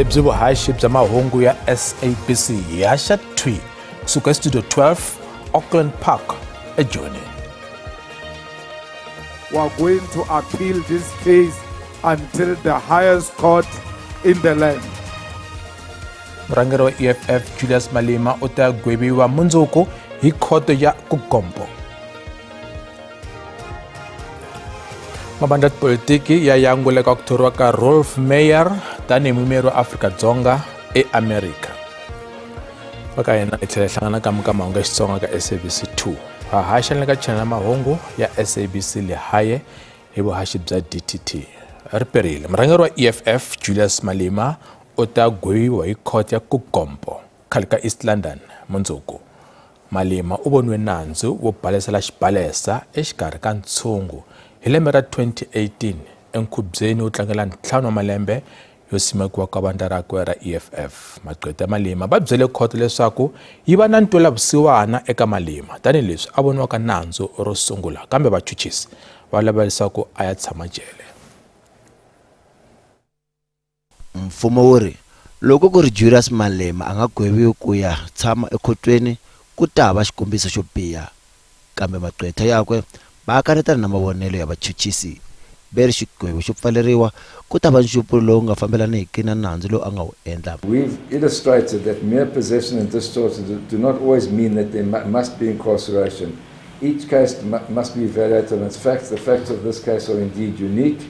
Lebyi vuhaxi bya mahungu ya SABC hi haxa thwi kusuka estudio 12 Auckland Park eJoni. We are going to appeal this case until the highest court in the land. Murhangeri wa EFF Julius Malema u ta gweviwa mundzuku hi khoto ya Kugompo. Mavandla ya tipolitiki ya yangula eka ku thoriwa ka Rolf Meyer tanihi muyimeri wa Afrika-Dzonga eAmerika. Va ka hina hi tlhela hi hlangana kambe ka mahungu ya Xitsonga ka SABC 2. Ha haxa ni le ka channel ya mahungu ya SABC Lehae hi vuhaxi bya DTT. Ri perile. Murhangeri wa EFF Julius Malema u ta gweviwa hi khoto ya Kugompo khale ka East London mundzuku. Malema u voniwe nandzu wo balesela xibalesa exikarhi ka ntshungu hi lembe ra 2018 enkhubyeni wo tlangela ntlhanu wa malembe yo simekiwa ka vandla rakwe ra EFF. Magqweta ya Malema va byele khoto leswaku yi va na ntwelavusiwana eka Malema tanihileswi a voniwaka nandzu ro sungula kambe vachuchisi va lava leswaku a ya tshama jele. Mfumo wu ri, Loko ku ri Julius Malema a nga gweviwi ku ya tshama ekhotweni ku ta va xikombiso xo biha. Kambe magqwetha yakwe ma kanetana na mavonelo ya vachuchisi. Ve ri xigwevo xo pfaleriwa ku ta va nxupulo lowu nga fambelaniki na nandzu lowu a nga wu endla. We've illustrated that mere possession and discharge do not always mean that there must be incarceration. Each case must be evaluated on its facts. The facts of this case are indeed unique.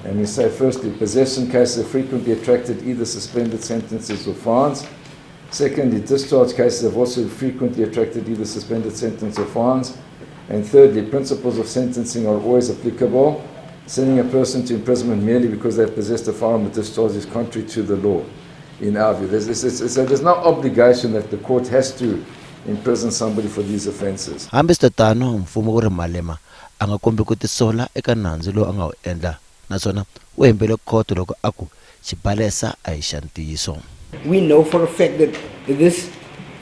And we say, firstly, possession cases have frequently attracted either suspended sentences or fines. Secondly, discharge cases have also frequently attracted either suspended sentence or fines. And thirdly, principles of sentencing are always applicable. Sending a person to imprisonment merely because they've possessed a firearm with discharge is contrary to the law, in our view. So there's no obligation that the court has to imprison somebody for these offences. Hambiswiritano, mfumo wu ri Malema a nga kombi ku tisola eka nandzu lowu a nga wu endla naswona u hembele khoto loko a ku xibalesa a hi xa ntiyiso. We know for a fact that this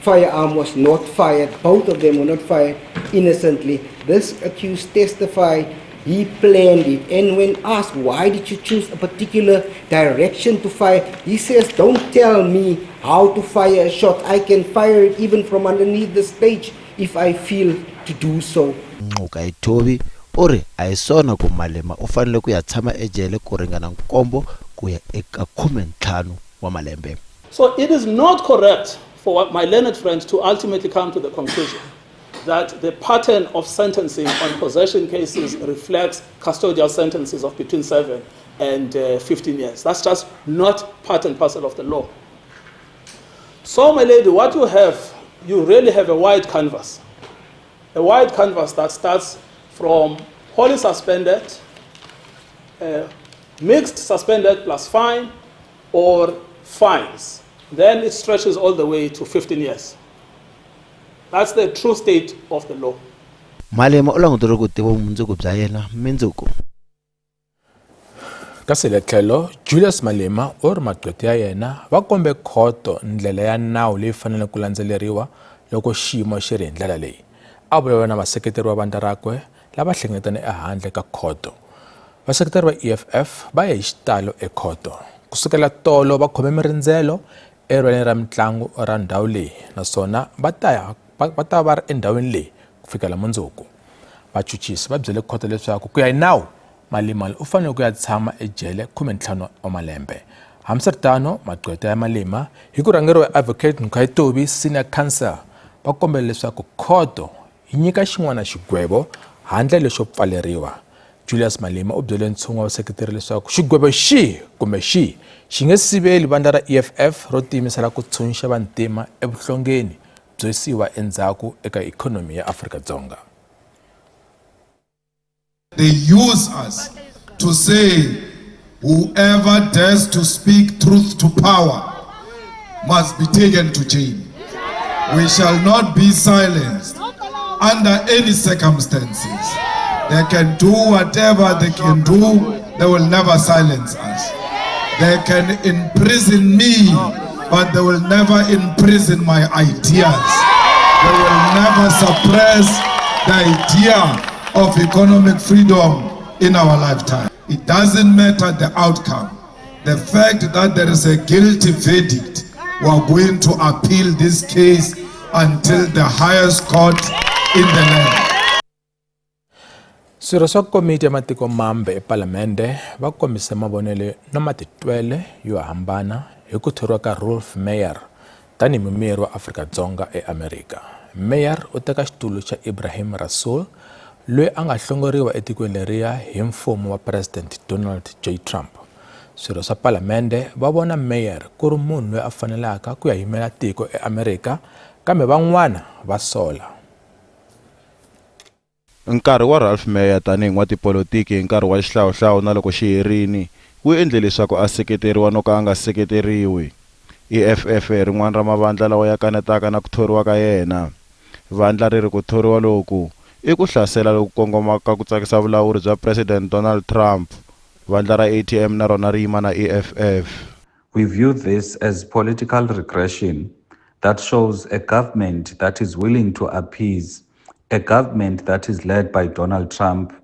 firearm was not fired, both of them were not fired innocently. This accused testified he planned it. And when asked, "Why did you choose a particular direction to fire?" he says, "Don't tell me how to fire a shot. I can fire it even from underneath the stage if I feel to do so." Ngcukaitobi u ri a hi swona ku Malema u fanele ku ya tshama ejele ku ringana nkombo ku ya eka 15 wa malembe. So it is not correct for my learned friend to ultimately come to the conclusion that the pattern of sentencing on possession cases reflects custodial sentences of between 7 and 15 years. That's just not part and parcel of the law. So, my lady, what you have, you really have a wide canvas. A wide canvas that starts from wholly suspended, mixed suspended plus fine, or fines. Then it stretches all the way to 15 years. That's the true state of the law. Malema u languteriwe ku tiva vumundzuku bya yena mindzuku. Kasi le tlhelo Julius Malema u ri magqwetha ya yena va kombe khoto ndlela ya nawu leyi faneleke ku landzeleriwa loko xiyimo xi ri hi ndlela leyi. A vulavula na vaseketeri va vandla rakwe lava hlengeletane ehandle ka khoto. Vaseketeri va EFF va ye hi xitalo ekhoto. Kusukela tolo va khome mirindzelo erivaleni ra mitlangu ra ndhawu leyi naswona va ta va ta va ri endhawini leyi ku fikela mundzuku. Vachuchisi va byele khoto leswaku ku ya hi nawu Malema u fanele ku ya tshama ejele 15 wa malembe. Hambiswiritano, magqwetha ya Malema hi ku rhangeriwa hi Advocate Ngcukaitobi Senior Counsel va kombela leswaku khoto yi nyika xin'wana xigwevo handle lexo pfaleriwa. Julius Malema u byele ntshungu wa vaseketeri leswaku xigwevo xihi kumbe xihi xi nge siveli vandla ra EFF ro tiyimisela ku tshunxa vantima evuhlongeni byo siyiwa endzhaku eka ikhonomi ya Afrika-Dzonga. They use us to say whoever dares to speak truth to power must be taken to jail. We shall not be silenced under any circumstances. They can do whatever they can do, they will never silence us. They can imprison me, but they will never imprison my ideas. They will never suppress the idea of economic freedom in our lifetime. It doesn't matter the outcome. The fact that there is a guilty verdict, we are going to appeal this case until the highest court in the land. Swirho swa Komiti ya Matiko Mambe ePalamende va kombise mavonelo na matitwele yo hambana hi ku thoriwa ka Roelf Meyer tanihi muyimeri wa Afrika-Dzonga eAmerika. Meyer u teka xitulu xa Ebrahim Rasool loyi a nga hlongoriwa etikweni leriya hi mfumo wa President Donald J. Trump. Swirho swa Palamende va vona Meyer ku ri munhu loyi a fanelaka ku ya yimela tiko eAmerika kambe van'wana va sola. Nkarhi wa Ralph Meyer tanihi n'watipolotiki hi nkarhi wa xihlawuhlawu na loko xi herini wu endle leswaku a seketeriwa no ka a nga seketeriwi. EFF hi rin'wana ra mavandla lawa ya kanetaka na ku thoriwa ka yena. Vandla ri ri ku thoriwa loku i ku hlasela loku kongomaka ka ku tsakisa vulawuri bya President Donald Trump. Vandla ra ATM na rona ri yima na EFF. We view this as political regression that shows a government that is willing to appease, a government that is led by Donald Trump,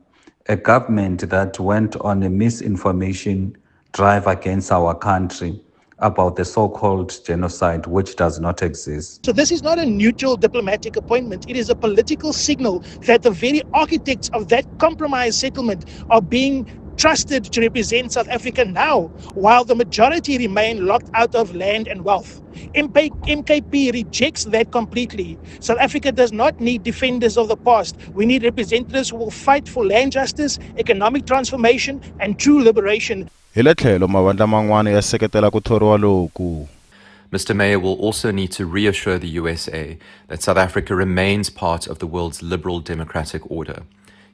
a government that went on a misinformation drive against our country about the so-called genocide, which does not exist. So this is not a neutral diplomatic appointment. It is a political signal that the very architects of that compromise settlement are being trusted to represent South Africa now, while the majority remain locked out of land and wealth. MKP rejects that completely. South Africa does not need defenders of the past. We need representatives who will fight for land justice, economic transformation, and true liberation. Hi le tlhelo mavandla man'wana ya seketela ku thoriwa loku. Mr. Meyer will also need to reassure the USA that South Africa remains part of the world's liberal democratic order.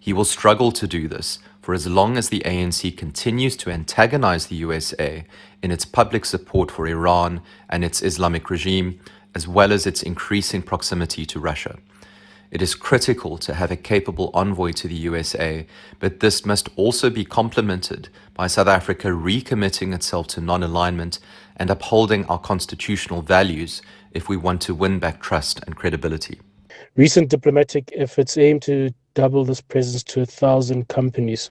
He will struggle to do this for as long as the ANC continues to antagonize the USA in its public support for Iran and its Islamic regime, as well as its increasing proximity to Russia. It is critical to have a capable envoy to the USA, but this must also be complemented by South Africa recommitting itself to non alignment and upholding our constitutional values if we want to win back trust and credibility. Recent diplomatic efforts aim to double this presence to 1,000 companies,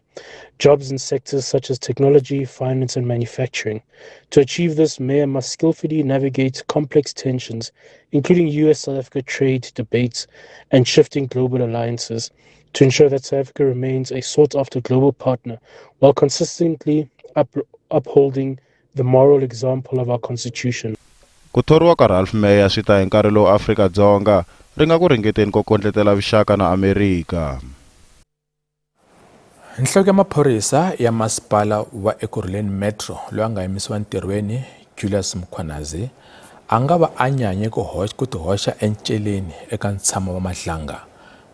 jobs in sectors such as technology, finance, and manufacturing. To achieve this, Meyer must skillfully navigate complex tensions, including US South Africa trade debates and shifting global alliances, to ensure that South Africa remains a sought after global partner while consistently upholding the moral example of our constitution. Ku thoriwa ka Ralph Meyer swi ta hi nkarhi lowu Afrika-Dzonga ri nga ku ringeteni ko kondletela vuxaka na Amerika. Nhloko ya maphorisa ya masipala wa Ekurhuleni Metro loyi a nga yimisiwa ntirhweni Julius Mkhwanazi a nga va a nyanye ku ku tihoxa enceleni eka ntshamo wa Madlanga.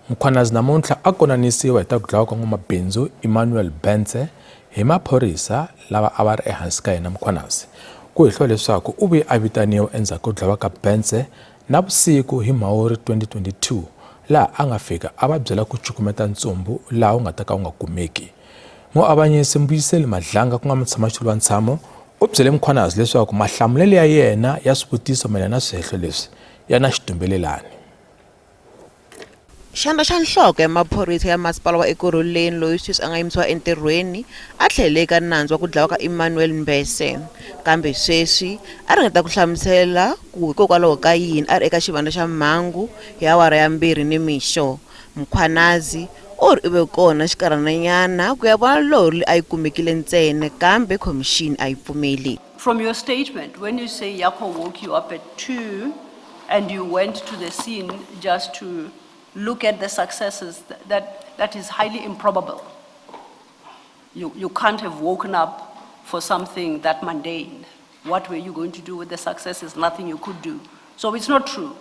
Mkhwanazi namuntlha a konanisiwa hi ta ku dlawa ka n'wamabindzu Emmanuel Bentse hi maphorisa lava a va ri ehansi ka yena Mkhwanazi. Ku hehliwa leswaku u vuye a vitaniwa endzhaku ko dlawa ka Bentse navusiku hi Mhawuri 2022 laha a nga fika a va byela ku cukumeta ntsumbu laha wu nga ta ka wu nga kumeki. Muavanyisi Mbuyiseli Madlanga ku nga mutshamaxitulu wa ntshamo u byele Mkhwanazi leswaku mahlamulelo ya yena ya swivutiso mayelana na swihehlo leswi ya na xitumbelelani. Xandla xa nhloko ya maphorisa ya masipala wa Ekurhuleni loyi sweswi a nga yimisiwa entirhweni a tlhelele eka nandzu wa ku dlawa ka Emmanuel Mbese kambe sweswi a ringeta ku hlamusela ku hikokwalaho ka yini a ri eka xivandla xa mhangu hi awara ya mbirhi nimixo. Mkhwanazi u ri u ve kona xinkarhananyana ku ya vona lori leyi a yi kumekile ntsena kambe khomixini a yi pfumeli. From your statement, when you say Jaco woke you up at 2 and you went to the scene just to look at the successes, that is highly improbable. You can't have woken up for something that mundane. What were you going to do with the successes? Nothing you could do. So it's not true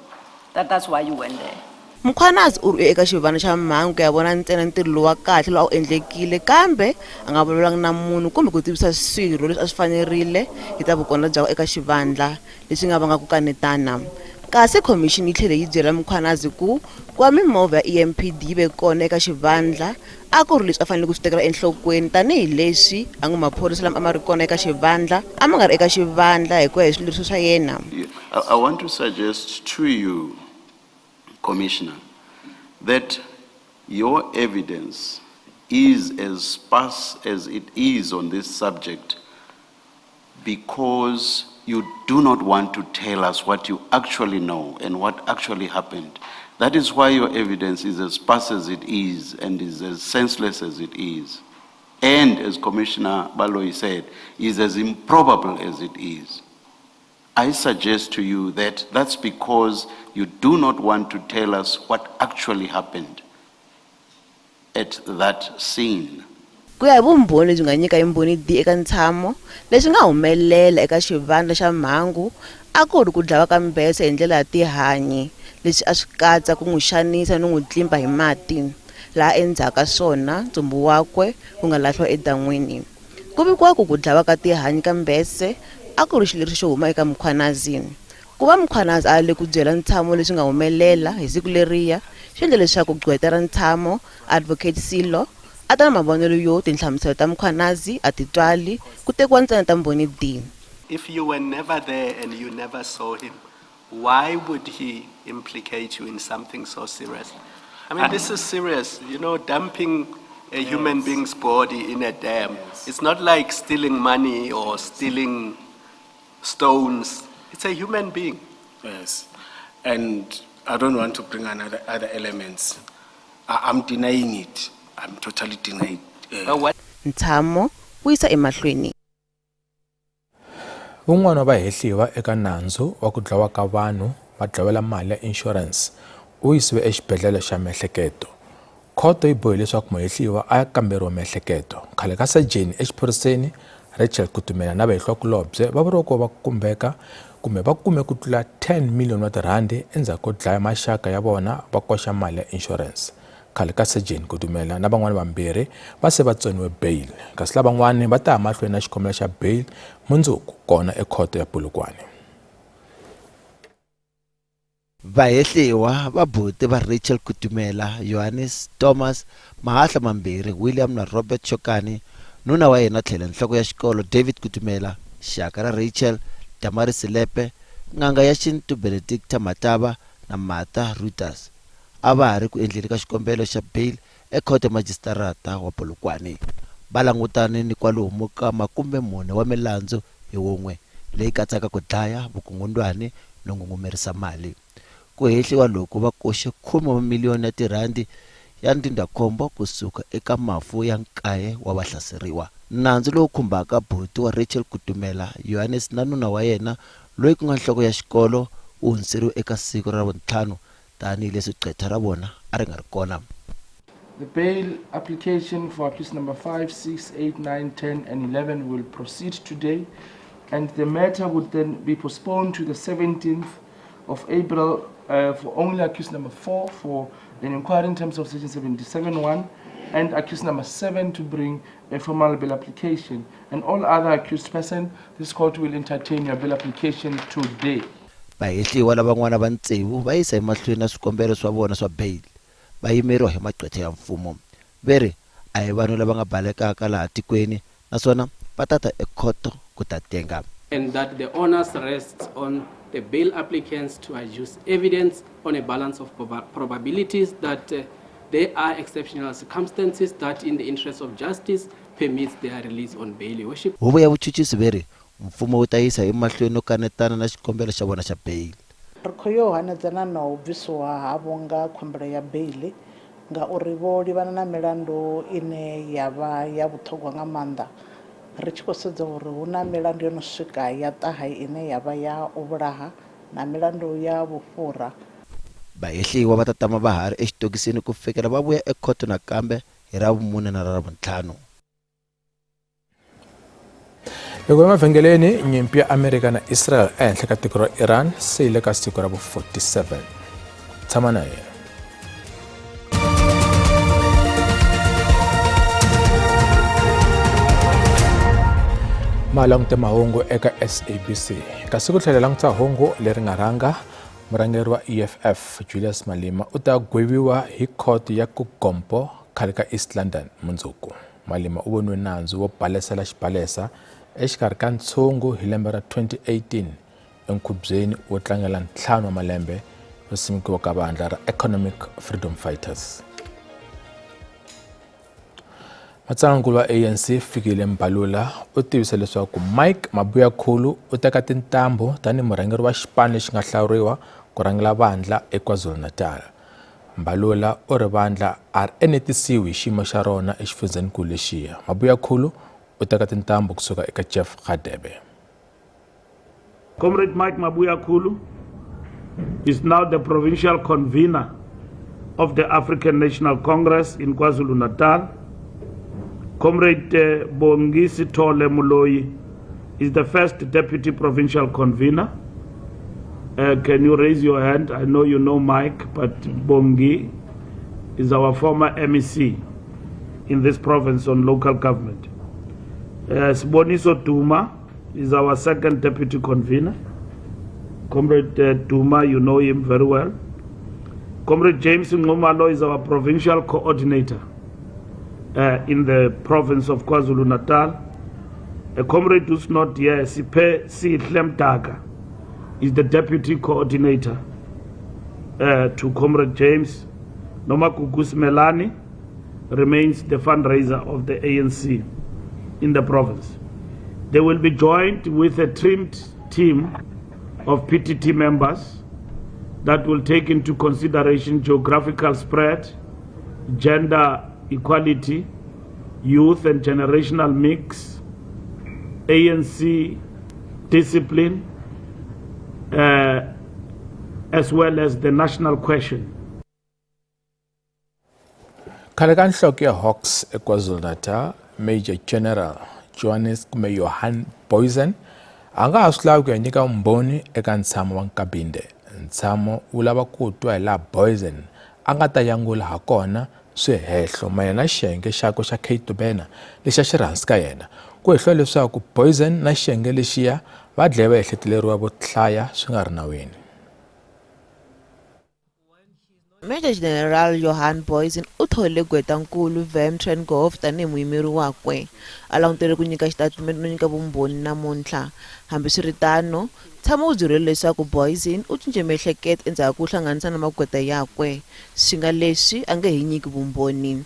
that that's why you went there. Mkhwanazi u ri u ye eka xivandla xa mhangu ku ya vona ntsena ntirho lowu wa kahle lowu a wu endlekile kambe a nga vulavulanga na munhu kumbe ku tivisa swirho leswi a swi fanerile hi ta vukona byakwe eka xivandla leswi nga vanga ku kanetana. Kasi khomixini yi tlhele yi byela Mkhwanazi ku ku va mimovha ya EMPD yi ve kona eka xivandla a ku ri leswi a fanele ku swi tekela enhlokweni tanihi leswi a ngo maphorisa lama a ma ri kona eka xivandla a ma nga ri eka xivandla hi ku ya hi swileriso swa yena. I want to suggest to you, Commissioner, that your evidence is as sparse as it is on this subject. because you do not want to tell us what you actually know and what actually happened. That is why your evidence is as sparse as it is and is as senseless as it is. And as Commissioner Baloyi said, is as improbable as it is. I suggest to you that that's because you do not want to tell us what actually happened at that scene. Ku ya hi vumbhoni lebyi nga nyika hi Mbhoni D eka ntshamo, leswi nga humelela eka xivandla xa mhangu a ku ri ku dlawa ka Mbese hi ndlela ya tihanyi, leswi a swi katsa ku n'wi xanisa no n'wi tlimba hi mati, laha endzhaku ka swona ntsumbu wakwe wu nga lahliwa edan'wini. Ku vikiwa ku ku dlawa ka tihanyi ka Mbese a ku ri xileriso xo huma eka Mkhwanazi. Ku va Mkhwanazi a ale ku byela ntshamo leswi nga humelela hi siku leriya swi endle leswaku gqweta ra ntshamo, Advocate Sello, a ta na mavonelo yo tinhlamuselo ta Mkhwanazi a ti twali, ku tekiwa ntsena ta Mbhoni D. If you were never there and you never saw him, why would he implicate you in something so serious? I mean, this is serious. You know, dumping a human being's body in a dam. It's not like stealing money or stealing stones. It's a human being. Yes. And I don't want to bring another other elements. I, I'm denying it. I'm totally denying it. But what Ntshamo wu yisa emahlweni. Un'wana wa vahehliwa eka nandzu wa ku dlawa ka vanhu va dlawela mali ya inshurense u yisiwe exibedhlele xa miehleketo. Khoto yi bohe leswaku muhehliwa a ya kamberiwa miehleketo. Khale ka sejeni exiphoriseni Rachel Kutumela na vahehliwakulobye va vuriwa ku va kumbeka kumbe va kume ku tlula 10 million wa tirhandi endzhaku ko dlaya maxaka ya vona va koxa mali ya inshurense. Khale ka sejeni Kutumela na van'wana vambirhi va se va tsoniwe bail kasi lavan'wana va ta ya mahlweni na xikombelo xa bail mundzuku kona ekhoto ya Polokwane. Vahehliwa va buti va Rachel Kutumela, Johannes, Thomas, mahahla mambirhi, William na Robert Chokani, nuna wa yena tlhela nhloko ya xikolo David Kutumela, xaka ra Rachel, Damaris Selepe, n'anga ya xintu Benedicta Mataba na Martha Reuters a va ha ri ku endleni ka xikombelo xa bail ekhoto ya majisitarata wa Polokwane. Va langutane ni kwalomu ka 40 wa milandzu hi wun'we, leyi katsaka ku dlaya, vukungundwani no ngungumerisa mali. Ku hehliwa loku va koxe khume wa mamiliyoni ya tirhandi ya ndzindzakhombo ku suka eka mafu ya nkaye wa vahlaseriwa. Nandzu lowu khumbaka buti wa Rachel Kutumela, Johannes na nuna wa yena loyi ku nga nhloko ya xikolo wu hundziseriwe eka siku ra Ravuntlhanu tanihi leswi gqwetha ra vona a ri nga ri kona. The bail application for accused number 5, 6, 8, 9, 10 and 11 will proceed today and the matter would then be postponed to the 17th of April for only accused number 4 for an inquiry in terms of section 77.1 and accused number 7 to bring a formal bail application. And all other accused person, this court will entertain your bail application today. Vahehliwa lavan'wana va tsevu va yisa emahlweni na swikombelo swa vona swa bail, va yimeriwa hi magqwetha ya mfumo. Ve ri a hi vanhu lava nga balekaka laha tikweni naswona va ta ta ekhoto ku ta tenga. And that the onus rests on the bail applicants to adduce evidence on a balance of probabilities that there are exceptional circumstances that in the interest of justice permits their release on bail, Your Worship. Huvo ya vuchuchisi ve ri mfumo wu ta yisa emahlweni no kanetana na xikombelo xa vona xa bail. Ri khou yo hanedzana na u bvisiwa havho nga khumbelo ya beiḽi ngauri vho livhana na milandu ine ya vha ya vhuṱhogwa nga maanḓa ri tshi khou sedza uri hu na milandu yo no swika ya ṱahe ine ya vha ya u vhulaha na milandu ya vhufhura. Vahehliwa va ta tama va ha ri exitokisini ku fikela va vuya ekhoto nakambe hi Ravumune na Ravuntlhanu. Loko emavhengeleni nyimpi ya Amerika na Israel ehenhla ka tiko ra Iran se yi le ka siku ra vu 47. Tshama na hina. Ma langute mahungu eka SABC. Kasi ku tlhela langutisa hungu leri nga rhanga murhangeri wa EFF Julius Malema u ta gweviwa hi khoto ya Kugompo khale ka East London mundzuku. Malema u voniwe nandzu wo balesela xibalesa exikarhi ka ntshungu hi lembe ra 2018 enkhubyeni wo tlangela ntlhanu wa malembe yo simekiwa ka vandla ra Economic Freedom Fighters. Matsalwankulu wa ANC Fikile Mbalula u tivise leswaku Mike Mabuyakhulu u teka tintambu tanihi murhangeri wa xipano lexi nga hlawuriwa ku rhangela vandla eKwaZulu-Natal. Mbalula u ri vandla a ri enetisiwi hi xiyimo xa rona exifundzhenikulu lexiya. Mabuyakhulu u teka tintambu kusuka eka Jeff Radebe. Comrade Mike Mabuyakhulu is now the provincial convener of the African National Congress in KwaZulu-Natal. Comrade Bongi Sithole Moloi is the first deputy provincial convener. Can you raise your hand? I know you know Mike, but Bongi is our former MEC in this province on local government. Siboniso Duma is our second deputy convener. Comrade Duma, you know him very well. Comrade James Nxumalo is our provincial coordinator in the province of KwaZulu-Natal. A comrade who's not here, Sipe Sihle Mdaka, is the deputy coordinator to Comrade James. Nomagugu Simelane remains the fundraiser of the ANC in the province. They will be joined with a trimmed team of PTT members that will take into consideration geographical spread, gender equality, youth and generational mix, ANC discipline, as well as the national question. Khale ka nhloko ya Hawks eKwaZulu-Natal, Major General Johannes kumbe Johan Booysen a nga ha swi lavi ku ya nyika vumbhoni eka ntshamo wa Nkabinde. Ntshamo wu lava ku twa hi laha Booysen a nga ta yangula ha kona swihehlo mayelana na xiyenge xakwe xa Cato Manor lexi a xi ri hansi ka yena. Ku hehliwa leswaku Booysen na xiyenge lexiya va dlaye vaehleketeleriwa vo hlaya swi nga ri nawini. Major General Johan Booysen u thole Gqwetankulu Wim Trengove tanihi muyimeri wakwe. A langutele ku nyika xitatimende no nyika vumbhoni namuntlha. Hambiswiritano, ntshamo wu byerile leswaku Booysen u cince miehleketo endzhaku ka ku hlanganisa na magqweta yakwe. Swi nga leswi a nge he nyiki vumbhoni.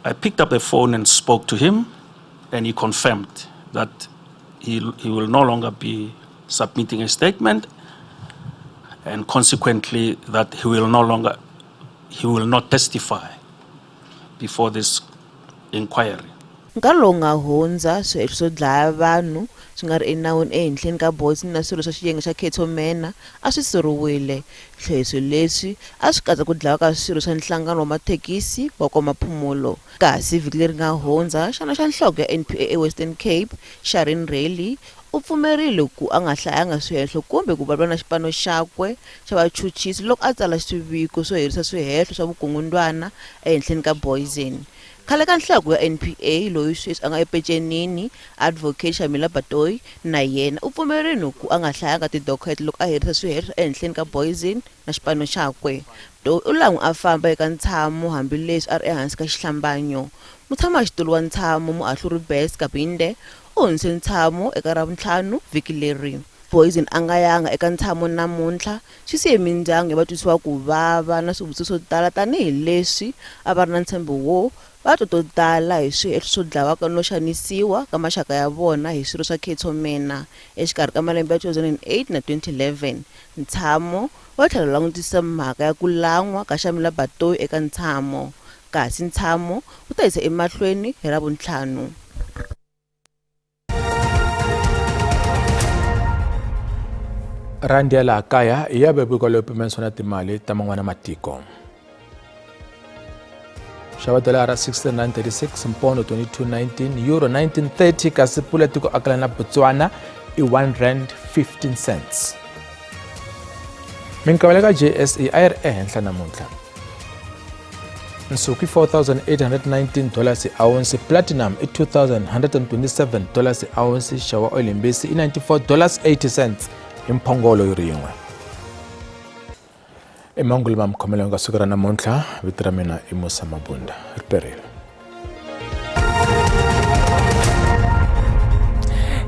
I picked up the phone and spoke to him and he confirmed that he, he will no longer be submitting a statement and consequently that he will no longer he will not testify before this inquiry. Nkarhi lowu nga hundza, swihehlo swo dlaya vanhu swi nga ri enawini ehenhleni ka Booysen na swirho swa xiyenge xa Cato Manor a swi soriwile. Swihehlo leswi a swi katsa ku dlawa ka swirho swa nhlangano wa mathekisi wa KwaMaphumulo. Kasi vhiki leri nga hundza, xana xa nhloko ya NPA eWestern Cape, Sharyn Raley, U pfumerile ku a nga hlayanga swihehlo kumbe ku vulavula na xipano xakwe xa vachuchisi loko a tsala swiviko swo herisa swihehlo swa vukungundwana ehenhleni ka Booysen. Khale ka nhloko ya NPA loyi sweswi a nga epecenini, Advocate Shamila Batohi, na yena u pfumerile ku a nga hlayanga tidokhete loko a herisa swihehlo ehenhleni ka Booysen na xipano xakwe. Batohi u lan'we a famba eka ntshamo hambileswi a ri ehansi ka xihlambanyo. Mutshamaxitulu wa ntshamo, Muahluri Bess Kabinde, U hundzise ntshamo eka Ravuntlhanu vhiki leri. Booysen a nga yanga eka ntshamo namuntlha, swi siye mindyangu ya vatwisiwa ku vava na swivutiso swo tala tanihi leswi a va ri na ntshembo wo va twa to tala hi swihehlo swo dlawa no xanisiwa ka maxaka ya vona hi swirho swa Cato Manor exikarhi ka malembe ya 2008 na 2011. Ntshamo wa tlhela wu langutisa mhaka ya ku lan'wa ka Shamila Batohi eka ntshamo, kasi ntshamo wu ta yisa emahlweni hi Ravuntlhanu. Rhandi ya laha kaya ya vevuka leyo pimanisiwa na timali ta man'wana matiko. Xava dolara 69.36, mpondo 22.19, euro 19.30, kasi pula tiko akala na Botswana i 1 rand 15 cents. Minxavo ka JSE a yi ri ehenhla namuntlha. Nsuku i 4819 dollars hi ounce, platinum i 2127 dollars hi ounce, nxavo wa oil-yimbisi i 94 dollars 80 cents hi mphongolo yi ri yin'we. I mahungu lama mi khomeleke ka siku ra namuntlha. Vito ra mina i Musa Mabunda. Ri perile.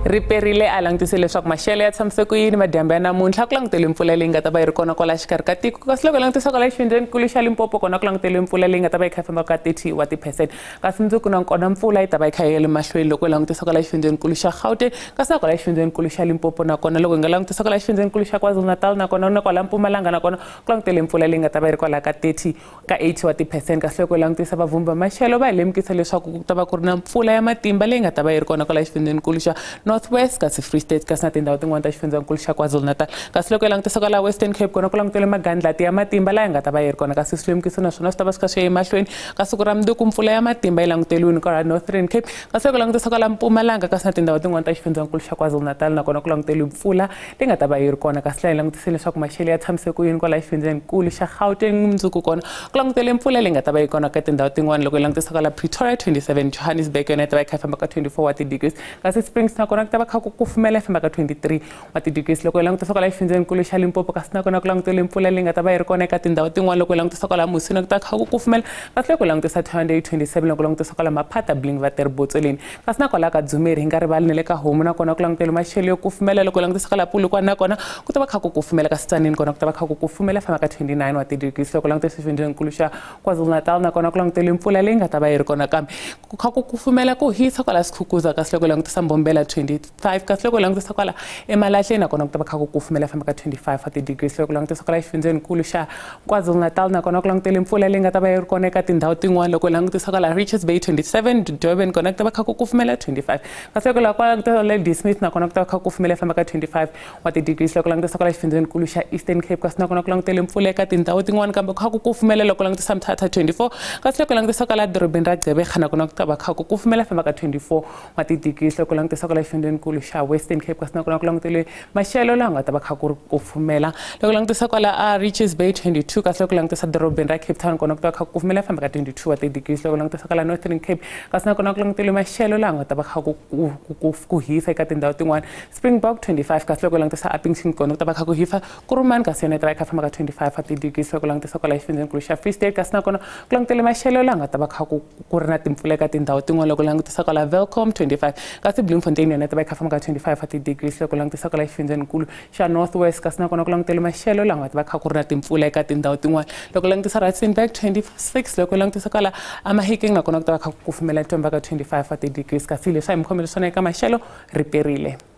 Ri perile a langutise leswaku maxelo ya tshamise ku yini madyambu ya namuntlha ku langutele mpfula leyi nga ta va yi ri kona kwala xikarhi ka tiko kasi loko hi langutisa kwala xifundzhenikulu xa Limpopo kona ku langutele mpfula leyi nga ta va yi kha yi famba ka 30 wa tiphesente kasi mundzuku na kona mpfula yi ta va yi kha yi ya le mahlweni loko hi langutisa kwala xifundzhenikulu xa Gauteng kasi na kwala xifundzhenikulu xa Limpopo nakona loko hi nga langutisa kwala xifundzhenikulu xa KwaZulu-Natal nakona na kwala Mpumalanga nakona ku langutele mpfula leyi nga ta va yi ri kwala ka 30 ka 80 wa tiphesente kasi loko hi langutisa vavhumbi va maxelo va hi lemukisa leswaku ku ta va ku ri na mpfula ya matimba leyi nga ta va yi ri kona kwala xifundzhenikulu xa North West kasi Free State kasi na tindhawu tin'wana ta xifundzankulu xa KwaZulu-Natal kasi loko hi langutisa kwala Western Cape kona ku langutele magandlati ya matimba laha nga ta va yi ri kona kasi swilemukiso naswona swi ta va swi kha swi ya emahlweni ka siku ra mundzuku mpfula ya matimba yi languteriwile kwala Northern Cape kasi loko langutisa kwala Mpumalanga kasi na tindhawu tin'wana ta xifundzankulu xa KwaZulu-Natal nakona ku languteriwe mpfula leyi nga ta va yi ri kona kasi laha hi langutise leswaku maxelo ya tshamise ku yini kwala xifundzhenikulu xa Gauteng mundzuku kona ku langutele mpfula leyi nga ta va yi kona ka tindhawu tin'wana loko hi langutisa kwala Pretoria 27 Johannesburg yona yi ta va yi kha yi famba ka 24 wa ti-degrees kasi Springs nakona ku ta va kha ku kufumela yi famba ka 23 wa ti-degrees loko hi langutisa kwala xifundzhenikulu xa Limpopo kasi nakona ku langutele mpfula leyi nga ta va yi ri kona eka tindhawu tin'wana loko hi langutisa kwala Musina ku ta kha ku kufumela kasi loko hi langutisa Thohoyandou 27 loko langutisa kwala Maphata Blinkwater Botsoleni kasi na kwala ka Dzumeri hi nga rivali na le ka Homu nakona ku langutele maxelo yo kufumela loko langutisa kwala Polokwane nakona ku ta va kha ku kufumela kasi Tzaneen kona ku ta va kha ku kufumela famba ka 29 wa ti-degrees loko langutisa xifundzhenikulu xa KwaZulu-Natal nakona ku langutele mpfula leyi nga ta va yi ri kona kambe ku kha ku kufumela ku hisa kwala Skukuza kasi loko langutisa Mbombela 25 kasi loko langutisa kwala eMalahleni nakona ku ta va kha ku kufumela famba ka 25 wa ti-degrees loko langutisa kwala xifundzhenikulu xa KwaZulu-Natal nakona ku langutele mpfula leyi nga ta va yi ri kona eka tindhawu tin'wana loko langutisa kwala Richards Bay 27 Durban kona ku ta va kha ku kufumela 25 kasi loko la kwala Ladysmith nakona ku ta va kha ku kufumela famba ka 25 wa ti-degrees loko langutisa kwala xifundzhenikulu xa Eastern Cape kasi nakona ku langutele mpfula eka tindhawu tin'wana kambe kha ku kufumela loko langutisa Mthatha 24 kasi loko langutisa kwala dorobeni ra Gqeberha nakona ku ta va kha ku kufumela famba ka 24 wa ti-degrees loko langutisa kwala xifundzhenikulu xa Western Cape kasi nakona ku langutele maxelo laha nga ta va kha ku ri kufumela loko langutisa kwala a Richards Bay 22 kasi loko langutisa dorobeni ra Cape Town kona ku ta va kha ku kufumela famba ka 22 wa ti-degrees loko langutisa kwala Northern Cape kasi nakona ku langutele maxelo laha nga ta va kha ku hisa eka tindhawu tin'wana Springbok 25 kasi loko langutisa Upington kona ku ta va kha ku hisa Kuruman kasi yona yi ta va yi kha famba ka 25 wa ti-degrees loko langutisa kwala xifundzhenikulu xa Free State kasi nakona ku langutele maxelo laha nga ta va kha ku ri na timpfula eka tindhawu tin'wana loko langutisa kwala Welkom 25 kasi Bloemfontein yona yi ta va yi kha famba ka 25 wa ti-degrees loko langutisa kwala xifundzhenikulu xa North West kasi nakona ku langutele maxelo laha nga ta va kha ku ri na timpfula eka tindhawu tin'wana loko langutisa Rustenburg 26 loko langutisa kwala eMahikeng nakona ku ta va kha ku kufumela ntomba ka 25 wa ti-degrees kasi leswi a hi mi khomele swona eka maxelo ri perile.